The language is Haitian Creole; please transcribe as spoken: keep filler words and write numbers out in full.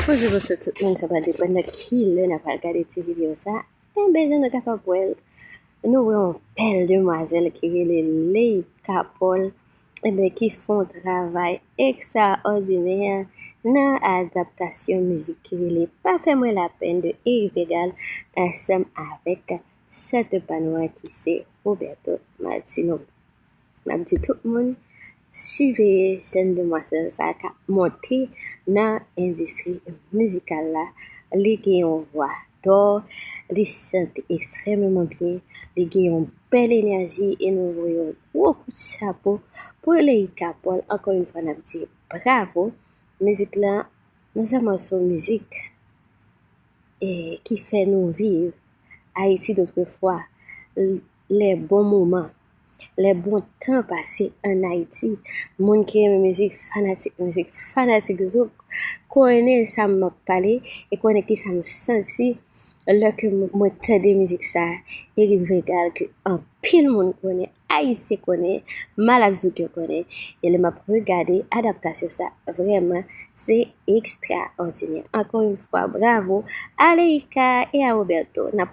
Bonjou, bonswa tout moun, sa pral depann nan ki lè n ap al gade ti videyo sa. Enben, jan nou kapab wè l, nou wè yon bèl demwazèl ki rele Leïka Paul, enben, ki fè yon travay ekstraòdinè nan adaptasyon mizik ki rele Pa fè mwen lapenn de Eric Vega ansanm avèk chantè pa nou an ki se Roberto Martino. M ap di tout moun, siveye jèn demwazèl sa k ap monte nan endistri mizikal la. Li gen yon vwa dò, li chante ekstrèmeman byen, li gen yon bèl enèji e nou voye yon gwo kout chapo pou Leïka Paul. Ankò yon fwa, n ap di bravo. Mizik lan, nou se mòso mizik e ki fè nou viv Ayiti dotrefwa, l- lè bon moman, lè bon tan pase ann Ayiti. Moun ki renmen mizik, fanatik mizik, fanatik zouk, konnen sa m ap pale e konnen ki sa m santi lè ke m- mwen tande mizik sa, Eric Vega, ke anpil moun konnen, Ayisyen konnen, malad zouk yo konnen. E lè m ap regade adaptasyon sa, vrèman, se ekstraòdinè. Ankò yon fwa, bravo a Leïka e a Roberto. N ap